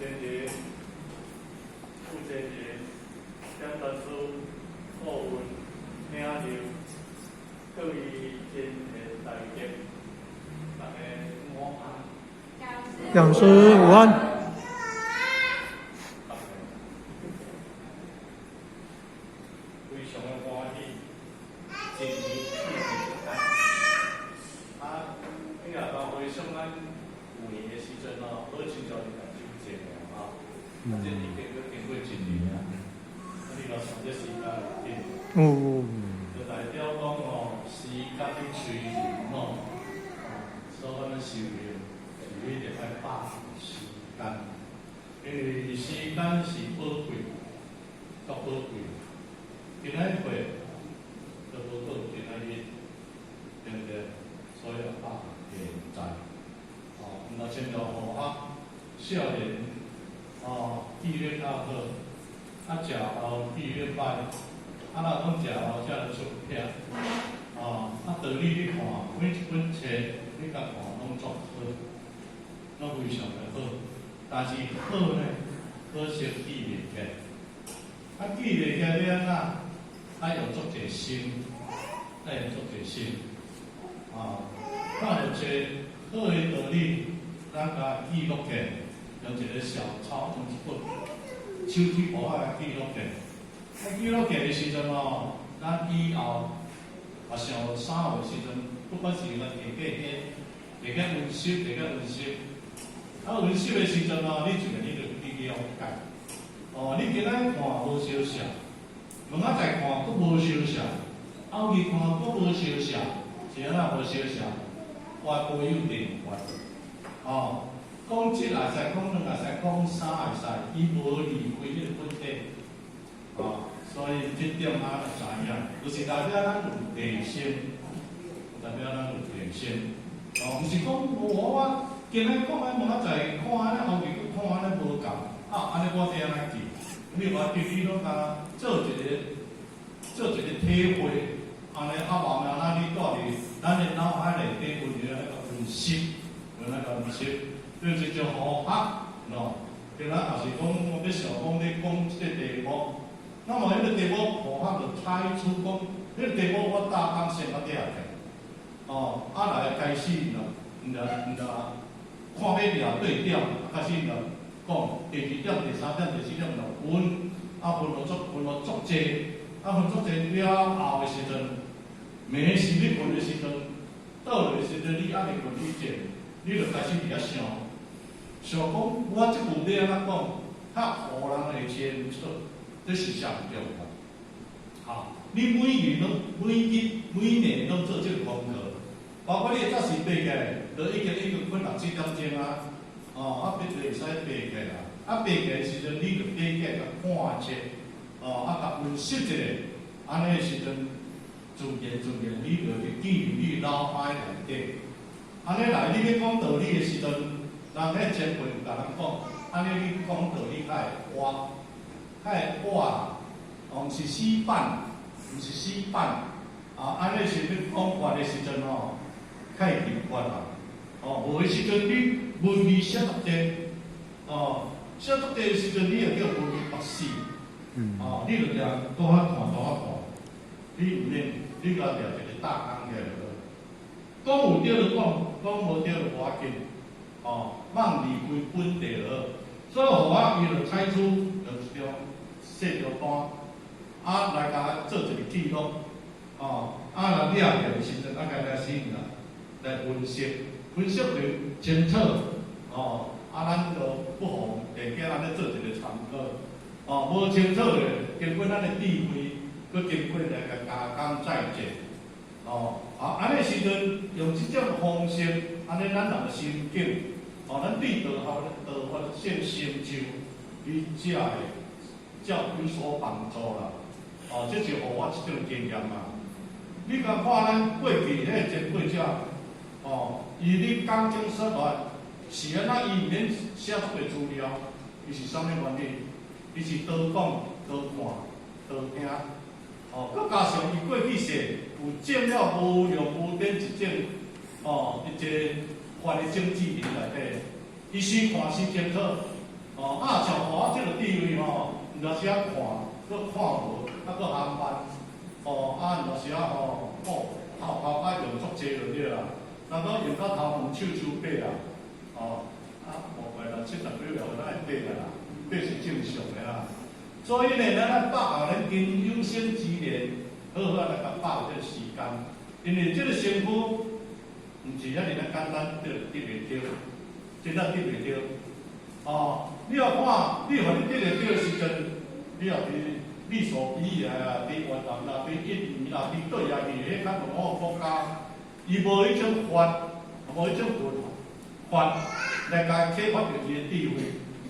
人、負責人、點傳師、顧問、領袖，各位尊賢大德，大家午安。講師午安。大家非常的歡喜，一年變一屆。啊，你若講回想咱舊年的時陣哦，好親像是就這爾吼，啊，這已經閣經過一年啊，啊，你若算這時間會緊，就代表講吼，時間咧催人吼，所以咱修行是一定愛把握時間，因為時間是寶貴，足寶貴。今仔過就無閣今仔日，對毋對？所以要把握現在。哦，若親像予學少年，哦，記憶較好，啊，食後記憶歹，啊，若講食後才會出癖，哦，啊，道理你看，每一本冊你共看攏足好，攏非常的好，但是好呢，可惜記袂起來，啊，記袂起來欲按怎？愛用足濟心，愛用足濟心，啊，看著冊好的道理，咱共記錄起來，用一個小抄，用一本手機簿仔記錄起來。啊，記錄起來的時陣吼，咱以後啊想啥的時陣，不管是咱下過天，下個溫習，下個溫習，啊溫習的時陣吼，你就你就去了解。哦，你今仔看無相像，明仔載看閣無相像，後日看閣無相像，是按怎無相像？我無有定法。哦，講一也會使，講兩也會使，講三也會使，伊無離開彼個本體。哦，所以這點咱知影，就是代表咱有定心，代表咱有定心。哦，毋是講無我今仔講安明仔載看按呢，後日閣看按呢無仝，啊，按呢我欲按怎記？你話記你攏敢做一個體會，按呢啊慢慢仔你蹛佇咱的腦海內底溫熱那個溫習，有那個溫習，對這種方法，喏，今仔也是講，我欲想講咧講這個題目，那麼彼個題目方法就採取講，彼個題目我逐工先捌掠起，哦，啊來開始喏，毋知看欲掠對點，開始喏講第二點、第三點、第四點喏分，啊分予足分予足濟，啊分足濟了後的時陣，暝時欲睏的時陣，倒落的時陣，你猶未睏以前，你就開始佇遐想，想講我這句欲按怎講，較予人會清楚，這是上重要。好，你每日攏每日每年攏做這個功課，包括你早時爬起來，就已經睏6、7點鐘啊，哦，啊，別就會使爬起來，啊，爬起來時陣，你就爬起來共看冊，哦，啊，共溫習一下，按呢時陣，自然自然你就會記佇你腦海內底。按呢來，你欲講道理的時陣，人彼前輩有共咱講，按呢你講道理較會活，較會活，哦，毋是死板，毋是死板，啊，按呢時欲講話的時陣吼，較會直覺啦。哦，無的時陣你文字寫足濟，哦，寫足濟的時陣你會叫文字縛死，哦，你就定倒較看倒較看，你毋免，你共掠一個大綱起來就好。講有對就講，講無對就無要緊，哦，莫離開本題就好。所以予我伊就採取就一張細張單，啊來共做一個記錄，哦，啊若掠起來的時陣，啊開始來分析，分析就清楚，哦，啊咱就不妨會記咱咧做一個參考，哦，無清楚的，經過咱的智慧，閣經過來共加工再造，哦，啊，按呢時陣用這種方式，按呢咱人的心境，哦，咱對道學道法性成就，你才會才有所幫助啦。哦，這是予我這種經驗啊。你共看咱過去彼個前輩者，哦，伊咧講經說法，是按怎？伊毋免寫足濟資料，伊是啥物原理？伊是多講、多看、多聽。哦，閣加上伊過去世有種了無量無邊一種，哦，一個法的種子佇內底，伊時看時清楚，哦，啊，像我這个智慧吼，有當時仔看，閣看無，啊，閣含慢，哦，啊，有當時仔吼，哦，頭殼愛用足濟就對啦。人講用到頭毛手手白啦，哦，啊，無怪啦，70幾歲咱會白啦，白是正常的啦。所以呢，咱愛把握咱今有生之年，好好來共把握這個時間，因為這個身軀毋是遐爾仔簡單得得袂著，真正得袂著。哦，你若看，你予你得會著的時陣，你若佇美索比亞啊，佇越南啦，佇印尼啦，佇對啊去彼較落後國家，伊無彼種法，無彼種佛法來共啟發著伊的智慧，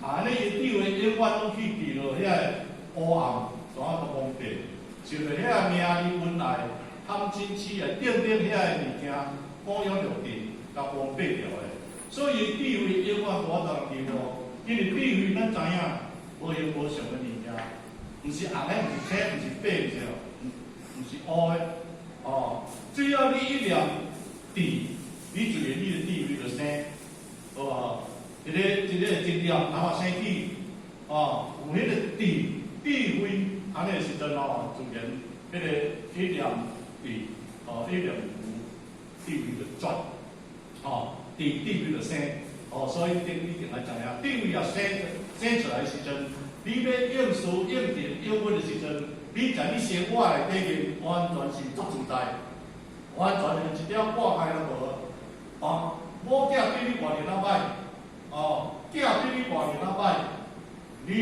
啊，按呢伊的智慧永遠攏去佇落遐個黑暗，怎啊都蒙蔽，受著遐個名利恩愛、貪嗔痴愛等等遐個物件，保養著佇，共蒙蔽掉的。所以智慧永遠無法度提高，因為智慧咱知影無形無相的物件，毋是紅的，毋是青，毋是白，毋是毋是烏的，哦。只要你一念智，你自然你的智慧就生，好無？一个一个一念頭仔生起，哦，有彼個智智慧，按呢時陣哦，自然彼個一念智，哦，一念有智慧就轉，哦，智智慧就生，哦，所以你一定愛知影，智慧若生生出來的時陣，你欲應事應變應運的時陣，你在你生活內底面完全是足自在，完全是一點掛礙攏無。哦，某囝對你偌爾仔歹，哦，囝對你偌爾仔歹，你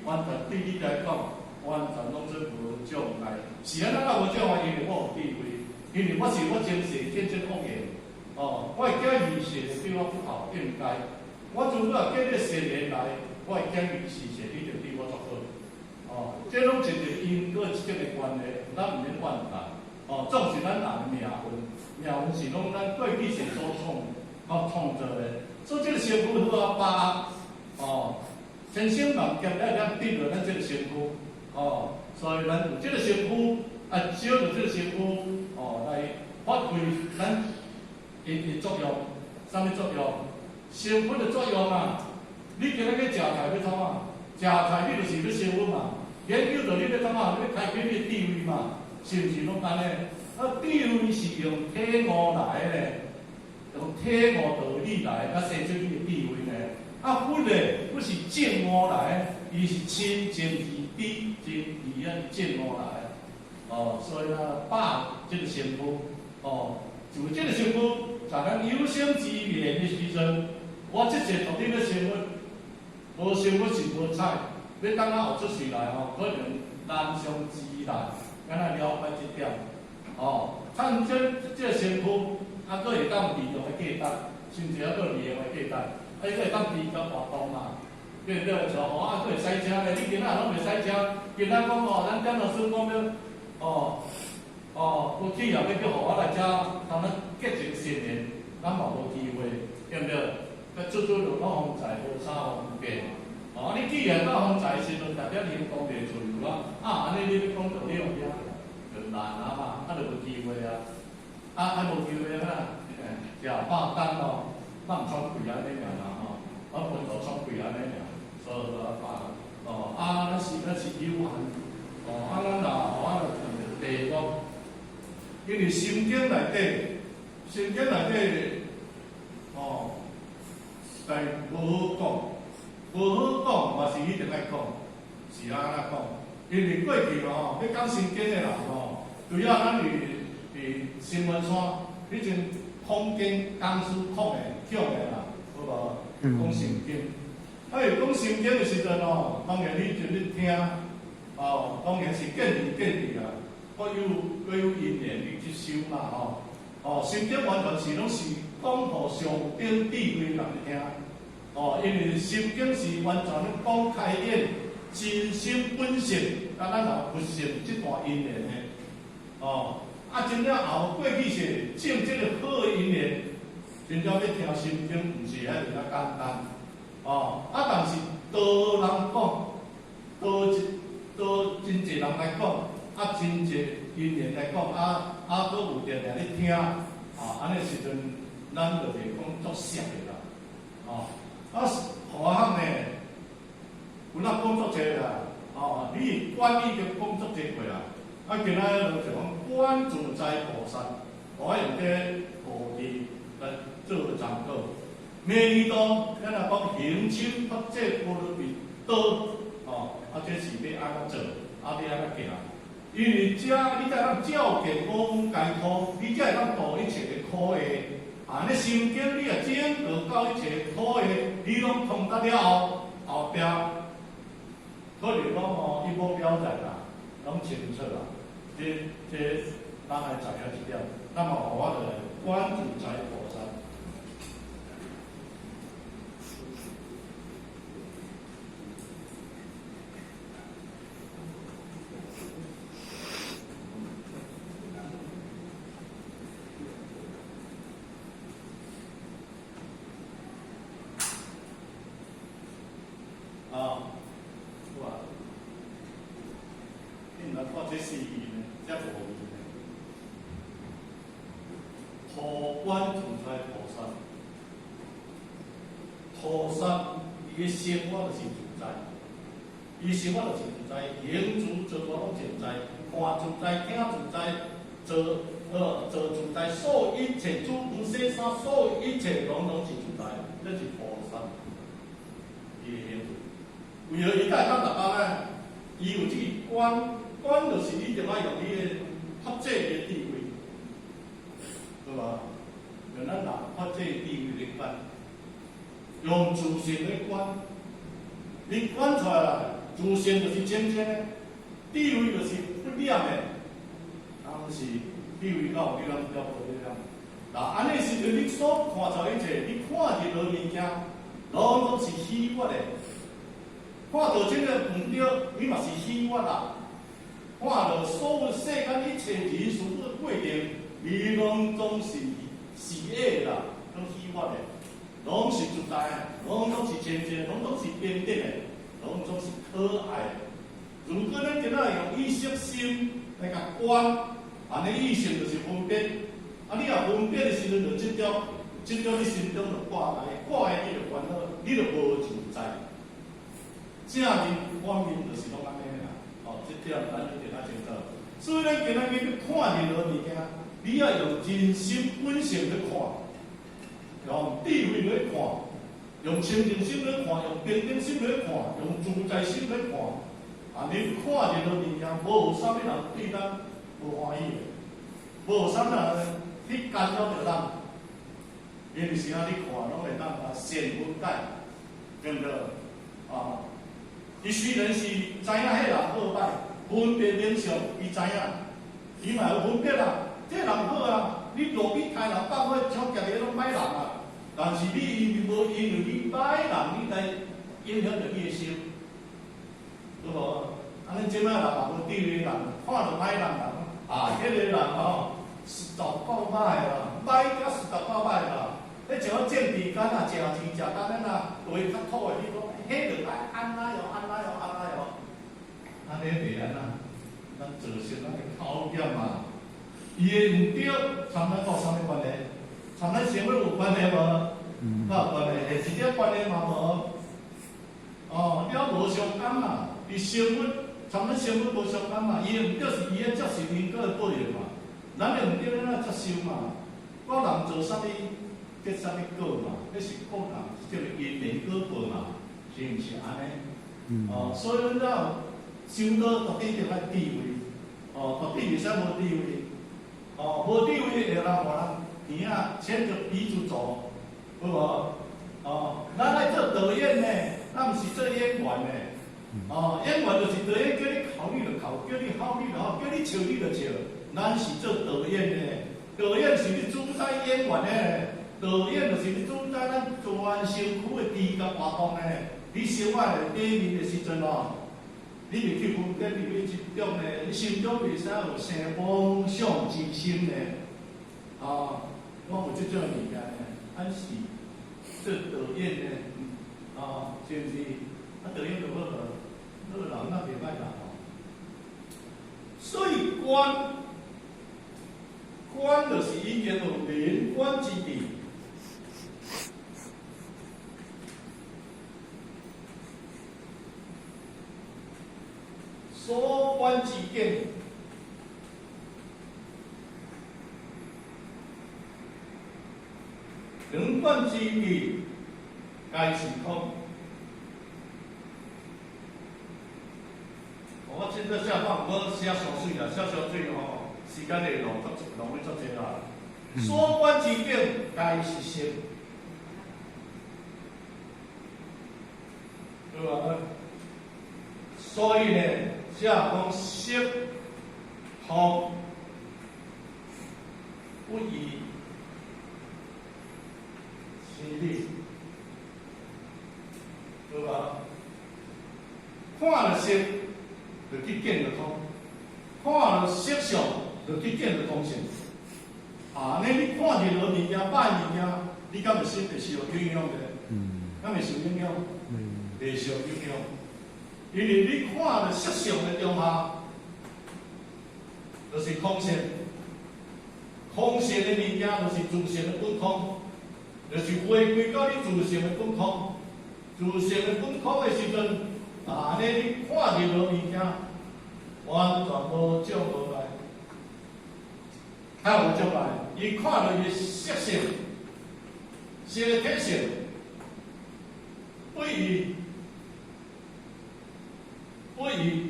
完全對你來講，完全攏做無障礙。是按怎個無障礙？因為我有智慧，因為我是我前世見這惡緣。哦，我的囝兒是對我不好，應該。我如果結這善緣來，我的囝兒是是一定對我足好。哦，這攏是一個因果之間的關係，咱毋免怨嘆。哦，總是咱人的命運，命運是攏咱過去世所創，哦創造的。所以這個身軀好好把握。哦，先生嘛兼了了得著咱這個身軀。哦，所以咱有這個身軀，啊，藉著這個身軀，哦，來發揮咱伊的作用，啥物作用？成佛的作用啊！你今日去食菜欲創啊？食菜你就是欲成佛嘛。研究著你欲創啊？你欲開啟你的智慧嘛？是毋是攏按呢？啊，智慧是用體悟來的，用體悟道理來，才生出你的智慧呢。啊，佛咧，佛是證悟來，伊是清淨而知，真義啊，證悟來。哦，所以啊，把這個身軀，哦，就這個身軀，在咱有生之年的時陣，我這世到底欲成佛，無成佛是無彩，欲等仔學出世來吼，可能難上之難，敢若了解這點。哦，趁這這個身軀，啊，閣會當利用的價值，甚至還閣利用的價值，啊，伊閣會當提供活動嘛。對對，像吼啊，閣會駛車咧，你今仔攏袂駛車，今仔講哦，咱蔣老師講欲，哦，哦，有鐵啊，欲叫予我來遮，通咱結一個善緣，咱嘛無機會，對毋對？佮出出入攏方在，無啥方便。哦，你既然到方在時陣，代表你行動袂自由啊，啊，按呢你欲講道理予聽，就難啊嘛，啊，就無機會啊，啊啊無機會啊，食飽等哦，放喘氣按呢爾啦吼，我分數喘氣按呢爾，所以就飽。哦，啊，咱是有限，哦，啊，咱若吼啊，就地講，因為心經內底，心經內底，哦，實在無好講，無好講嘛是一定愛講，是按怎講？因為過去吼，欲講心經的人吼，除了咱佇新聞山，彼陣空間講師講的講的啦，好無？講心經，啊，伊講心經的時陣吼，當然你陣咧聽，哦，當然是見仁見智啦，各有因緣你去修嘛吼。哦，心經完全是攏是講予上等智慧人聽，哦，因為心經是完全咧講開顯真心本性，佮咱有佛性這段因緣的，哦，啊，真正後過去世種這個好的因緣，真正欲聽心經，毋是遐爾仔簡單，哦，啊，但是多人講，多一多真濟人來講，啊，真濟因緣來講，啊啊，閣有定定咧聽，啊，按呢時陣，咱就袂講足適的啦，哦，啊，何況呢？有哪講足濟啦，哦，你觀已經講足濟過啦。啊，今仔日就講觀自在菩薩，我用這五字來做參考。明義道，咱若講行深法界波羅蜜多，哦，啊，這是欲按怎做，啊，欲按怎行？因為這你才通照見五蘊皆空，你才會當度一切的苦厄。啊，你心經你若整個到一切苦厄，你攏通達了後，後壁可能講哦，一目了然啦，攏清楚啦。這咱來知影這點，那麼我就來觀自在菩薩。啊，好啊，你毋通看這四字呢，這五字呢。普觀自在菩薩，菩薩伊的生活就是自在，伊生活就是自在，行住坐臥攏自在，看自在，聽自在，做自在，所有一切煮飯洗衫，所有一切攏總是自在，這是菩薩伊的行住。為何伊才會當達到呢？伊有這個觀，觀就是你一定愛用你的法界的智慧，對吧？用咱人法界智慧來觀，用自性來觀，你觀出來啦，自性就是清淨的，智慧就是不染的，啊，毋是智慧敢有你咱了無你染。嗱，按呢時陣你所看著一切，你看任何物件，攏總是喜悅的。看到這個毋對，你嘛是喜悅啦。看到所有世間一切人事物的過程，你攏總是喜悅啦，攏喜悅的，攏是自在的，攏總是清淨，攏總是平等的，攏總是可愛的。如果咱今仔用意識心來共觀，按呢意識就是分別。啊，你若分別的時陣就執著，執著你心中就掛礙，掛礙你就煩惱，你就無自在。正面反面就是攏按呢啦，哦，這點咱一定愛清楚。所以咱今仔日去看任何物件，你愛用真心本性去看，用智慧來看，用清淨心來看，用平等心來看，用自在心來看。啊，你看任何物件，無啥物人對咱無歡喜的，無啥物人去干擾著咱。因為時啊，你看攏會當共善分解，對毋對？啊。伊雖然是知影彼人好歹，分別名相，伊知影，伊嘛有分別啦。這人好啊，你路邊開人放火，搶劫的攏歹人啊。但是你因為無因為你歹人，你來影響著你的心，對無？按呢這擺人嘛無智慧人，看著歹人人，啊，彼個人吼，實在夠歹啦，歹甲實在夠歹啦。彼像政治間啊，食錢食甲咱啊，話較土的，你講，彼就愛按怎樣，按怎樣，按怎樣，按呢袂按怎？咱造成咱的口業嘛。伊的毋對，參咱有啥物關係？參咱生活有關係無？哪有關係？一點關係嘛無。哦，了無相干嘛？伊生活參咱生活無相干嘛？伊的毋對是伊的接受因果的報應嘛。咱的毋對，咱愛接受嘛。個人做啥物？結啥物果嘛？彼是個人這個因緣果報嘛，是毋是按呢？哦，所以咱才有修道，絕對一定愛智慧。哦，絕對袂使無智慧。哦，無智慧會人予人耳仔牽著鼻子走，有無？哦，咱愛做導演呢，咱毋是做演員呢。哦，演員就是導演叫你哭你就哭，叫你吼你就吼，叫你笑你就笑。咱是做導演的，導演是咧主宰演員的。導演就是咧主宰咱全身軀的知覺活動的。你生活內底面的時陣哦，你袂去分別，你袂去執著呢，你心中袂使有生妄想之心呢。哦，我有這種物件呢，咱是做導演的，哦，是毋是？啊，導演就好無？好人那袂歹人吼。所以觀，觀就是已經有明觀之智。觀之境，能觀之義，皆是空。我現在寫放，我寫傷媠啦，寫傷媠吼，時間會浪足浪費足濟啦。所觀之境，皆是色，對吧？所以呢，寫講色空不異是理，對吧？看著色，就去見著空；看著色相，就去見著空性。啊，呢你看任何物件、擺物件，你敢會心會受影響的？敢會受影響？袂受影響。因為你看著色相的中下，就是空性。空性的物件，就是自性的本空，就是回歸到你自性的本空。自性的本空的時陣，啊，呢你看任何物件，完全無障無礙，較無障礙。伊看著伊色性，色的體性，不異不異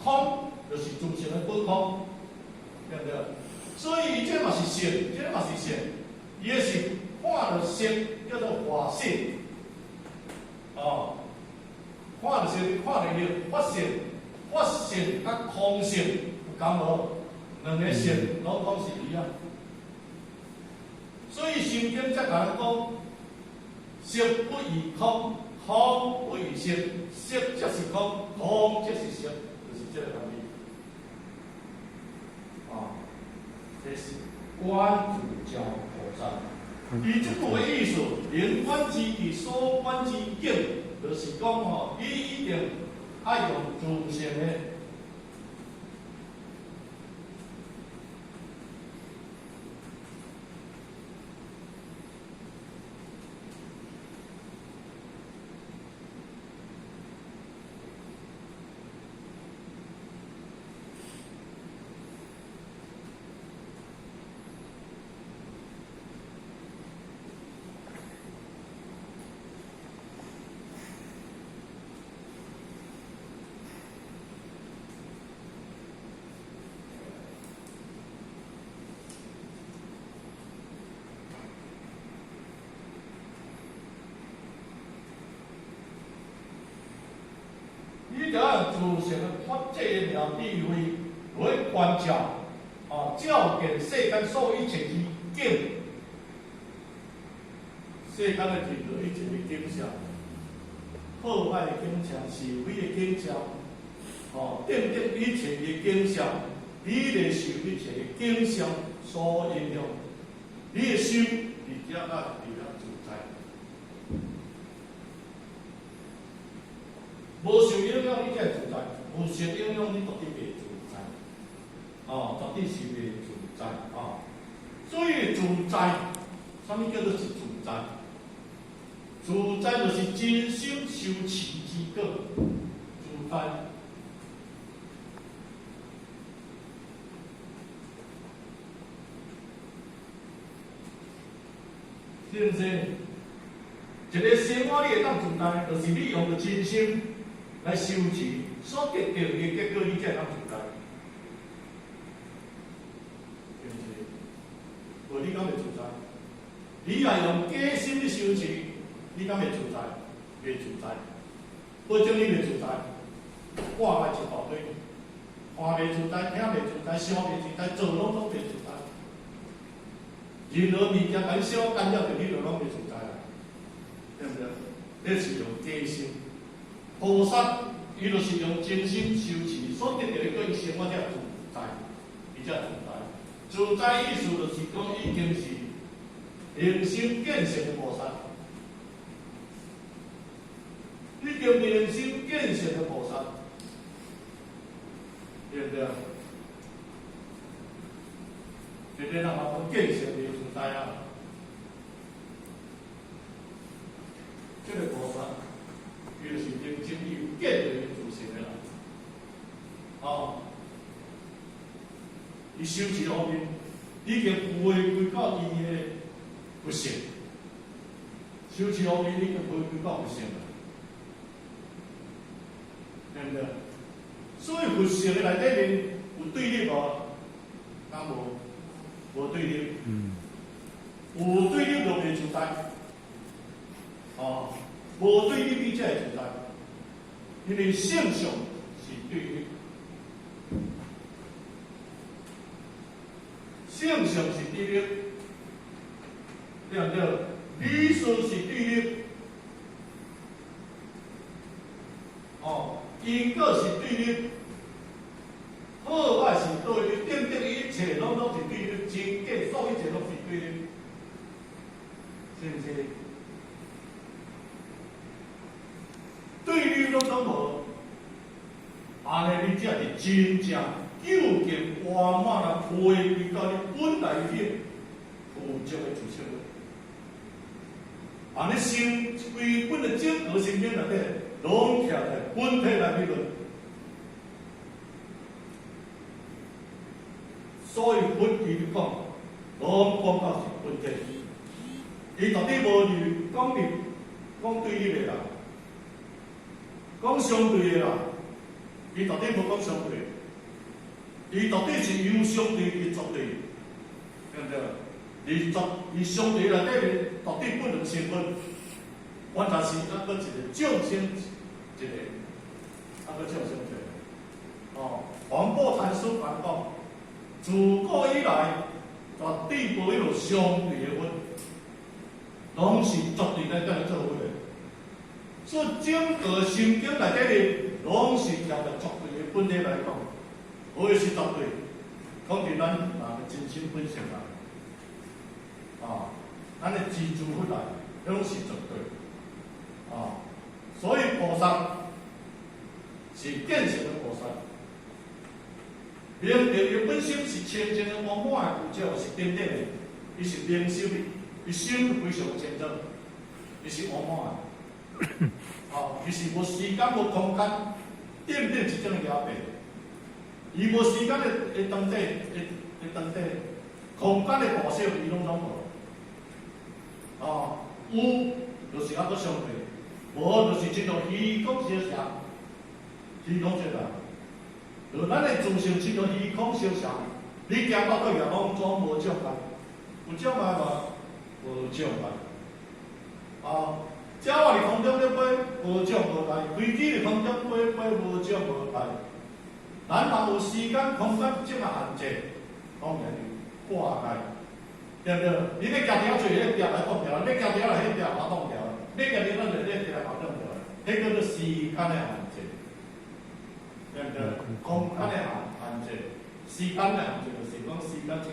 空，就是自性的本空，對毋對？所以這嘛是色，這嘛是色，伊的是看著色叫做法性，哦，看著色，看著伊法性，法性佮空性有仝無？兩个性攏講是一樣。所以《心經》才共咱講，色不異空，空不異色，色即是空，空即是色，就是這個道理。啊，這是觀自照菩薩。伊這句的意思，能觀之義，所觀之境，就是講吼，伊一定愛用自性的。你著愛自性的法界妙智慧來觀照，啊，照見世間所有一切之境，世間的任何一切的景象，好歹的景象、是非的景象，哦，等等一切的景象，你會受一切的景象所影響，你的心佇遮啊，佇遐自在。無受影響，你才會自在；有受影響，你絕對袂自在。哦，絕對是袂自在啊！所以自在，啥物叫做是自在？自在就是真心修持之果，自在。是毋是？一个生活你會當自在，就是你用著真心來修持，所得到的結果，你才會當自在。是毋是？無你敢會自在？你若用假心去修持，你敢會自在？袂自在。保證你袂自在，掛礙一大堆，看袂自在，聽袂自在，想袂自在，做攏總袂自在。任何物件共你小干擾著，你就攏袂自在啦，對毋對？這是用假心。菩薩伊就是用真心修持，所得到的果，伊生活才自在，伊才自在。自在意思就是講，已經是明心見性的菩薩，已經明心見性的菩薩，對毋對？這個人嘛講見性袂自在啊，這個菩薩，伊就是認真有見著伊自性的啦，哦。伊修持方面已經回歸到伊的佛性，修持方面已經回歸到佛性啦，對毋對？所以佛性的內底面有對立無？敢無？無對立。有對立就袂自在。哦，無對立你才會自在，因為性相是對立，性相是對立，對毋對？理事是對立，哦，因果是對立，好歹是對立，等等一切攏總是對立，真假所有一切攏是對立，是毋是？對立攏總無，按呢你才是真正究竟圓滿啊，回歸到你本來的具足的自性。按呢心規本的整個心經內底，攏徛在本體內面論。所以佛伊就講，攏講到是本體，伊絕對無佇講佇講對立的啦。講相對的啦，伊絕對無講相對，伊絕對是由相對去絕對，對毋對？伊絕伊相對內底面絕對不能成佛，完全是猶閣一個眾生一個，猶閣眾生一個。哦，黃檗禪師講講，自古以來絕對無彼落相對的佛，攏是絕對來贛咧做佛的。所以整個心經內底呢，攏是徛佇絕對的本體來講，何謂是絕對？講佇咱人的真心本性來，啊，咱的自住佛來，彼攏是絕對，啊，所以菩薩是見性的菩薩，明著伊本身是清淨的、圓滿的，具足是頂頂的，伊是明修的，伊心非常清淨，伊是圓滿的。哦，伊是無時間、無空間，頂頂一種的了別。伊無時間的的長短，的的長短，空間的大小，伊攏總無。哦，有就是猶閣相對，無就是親像虛空相像，虛空相像。就咱的自性親像虛空相像，你行到佗也攏總無障礙，有障礙無？無障礙。啊。鳥仔佇空中咧飛，無障無礙；飛機佇空中飛飛，無障無礙。咱人有時間、空間這麼限制，當然是掛礙，對毋對？你咧行佇遐做，彼個壁來擋牢；你行佇遐，彼個壁嘛擋牢；你行佇遐，彼個壁嘛擋牢。彼叫做時間的限制，對毋對？空間的限限制，時間的限制就是講時間一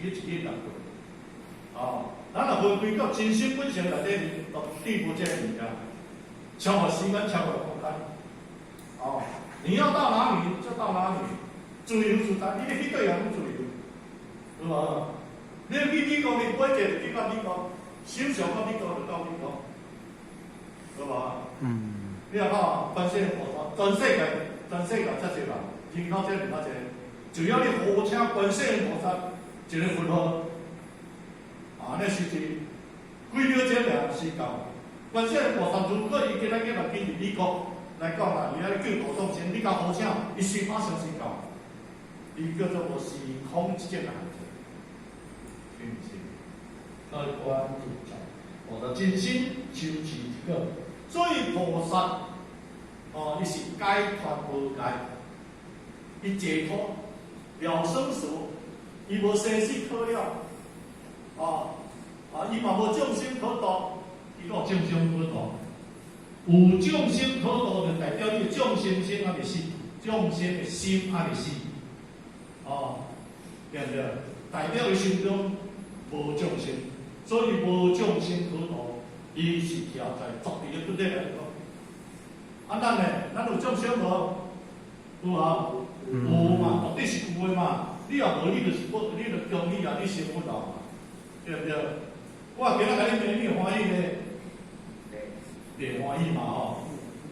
一一日一日來過，哦。咱若回歸到真心本性內底，絕對無這個物件，超越時間，超越空間。哦，你要到哪裡就到哪裡，自由自在，你去佗也攏自由，是無？你去美國，你飛一下就去到美國，手上到美國就到美國，是無？你若看觀世音菩薩，全世界，全世界遮濟人，人口遮爾仔濟，只要你呼請觀世音菩薩一個佛號。啊，那時陣幾秒鐘爾時到。觀世音菩薩如果伊今仔日若去佇美國來講啦，伊愛救度眾生，你共呼請，伊隨馬上時到。伊叫做無時空這種限制，是毋是？所以觀自在，菩薩真心修持一個，所以菩薩哦，伊是解脫無礙，伊解脫了生死，伊無生死可了。啊啊！伊嘛無眾生可度，伊閣有眾生可度。有眾生可度，就代表你的眾生心猶未死，眾生的心猶未死。哦，對毋對？代表伊心中無眾生，所以無眾生可度，伊是徛在絕對的本體來講。啊，咱呢？咱有眾生無？有啊，有嘛，絕對是有的嘛。你若無，你就是不，你就恭喜啊，你成佛了嘛，對毋對？我今仔共你罵，你會歡喜咧？袂歡喜嘛吼！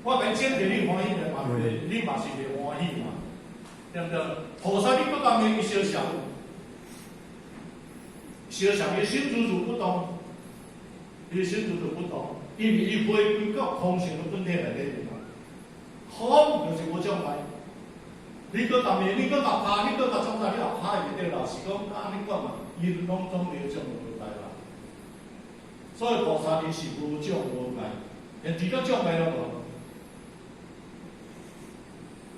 我共你請客，你歡喜咧嘛？袂，你嘛是袂歡喜嘛？對毋對？菩薩你閣共罵伊相笑，事實上，伊心如如不動，伊心如如不動，因為伊回歸到空性的本體內底嘛。空就是無障礙。你閣共伊，你閣共拍，你閣共創啥，你也拍會著啦。是講按呢講嘛，伊攏總無障無礙啦。所以菩薩伊是無障無礙，連一個障礙攏無。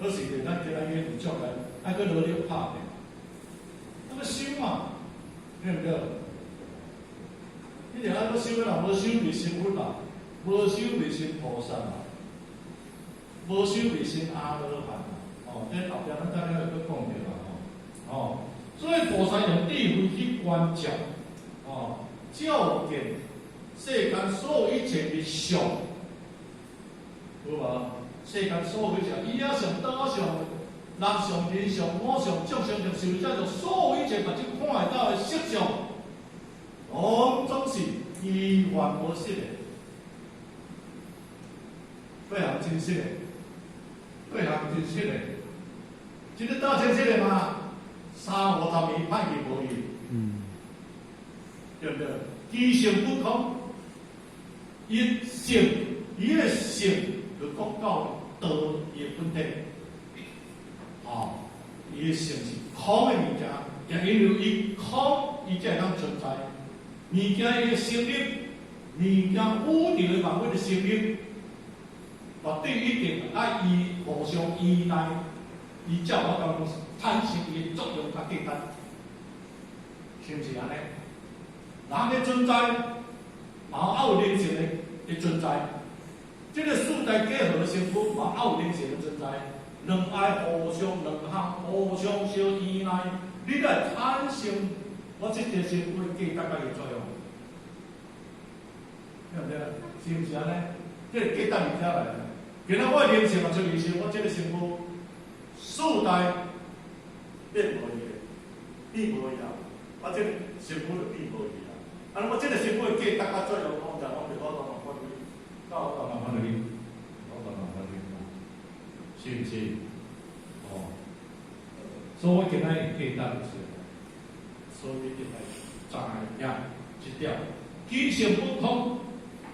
可是咧，咱今仔日有障礙，愛閣努力拍拼，那個修嘛，對毋對？你定愛閣修啦，無修袂成佛啦，無修袂成菩薩啦，無修袂成阿羅漢啦。哦，這後壁咱等下會閣講著啦，吼。哦，所以菩薩用智慧去觀照，哦，照見世間所有一切的相，有無？世間所有一切，伊仔相、倒相、人相、人相、我相、眾生相、壽者相，所有一切目睭看會到的色相，攏總是依幻無實的，幾項真實的，幾項真實的，這個倒真實的嘛？三五十年歹去無去，對毋對？其性不空，伊性，伊的性就講到道伊的本體，哦，伊的性是空的物件，就因為伊空，伊才會當存在。物件伊的成立，物件宇宙的萬物的成立，絕對一定愛伊互相依賴，伊才有法度產生伊的作用佮價值，是毋是按呢？人的存在，嘛愛有靈性的存在。這個四大假合的身軀嘛，愛有靈性的存在，兩愛互相兩項互相相依賴，你來產生我這個身軀的價值佮伊作用，對毋對？是毋是按呢？這個價值佇遮來。今仔我的靈性嘛出去時，我這個身軀四大變無去，變無去啊！我這個身軀就變無去啊！啊，我這個身軀的價值佮作用，我就講袂我當麻煩你，我當麻煩你，我當麻煩你，是毋是？哦，所以我今仔日價值就是，所以一定愛知影這點，其性不空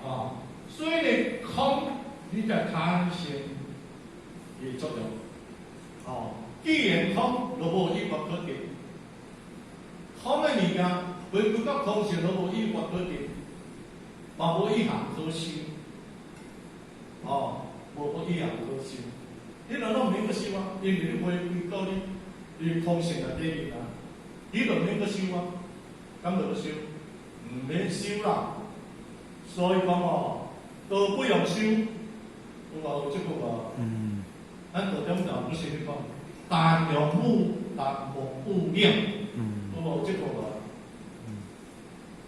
啊，所以呢空，你才產生伊的作用。哦，既然空，就無一法可得。空的物件，回歸到空性，都無一法可得，嘛無一項可修。哦，無一項可修。你若攏毋免閣修啊，因為你回歸到你空性內底面啊，你就毋免閣修啊，敢就閣修？毋免修啦。所以講哦，都不用修，有無有這句無？嗯。咱道中就不是咧講，但用悟，但無悟了。嗯。有無這句無？嗯。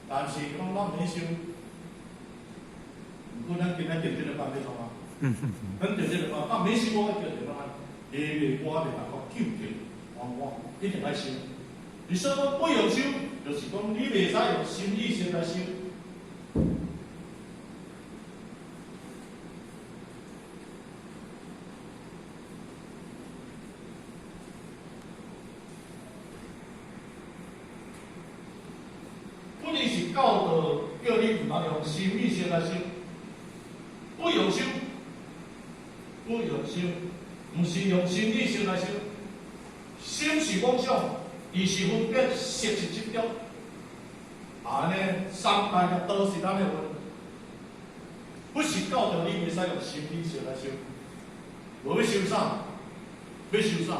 但是講咱免修，毋過咱今仔定這個班欲創啊？咱定這個班，咱免修我叫定怎啊？因為我袂當講糾結，我一定愛修。你說講不用修，就是講你袂使用心意識來修。本伊是教導叫你毋通用心意識來修，不用修，不用修，毋是用心意識來修。心是妄想，意是分別，識是執著。按呢，三大業都是咱的話，不是教導你袂使用心意識來修。無欲修啥？欲修啥？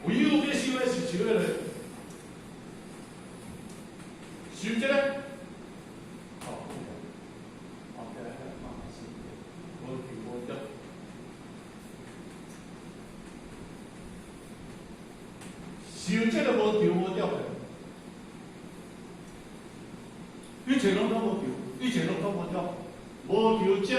唯有欲修的是修彼个，修這個。哦，哦，對來來，無求無得。修這個無求無得的，一切攏總無求，一切攏總無得，無求則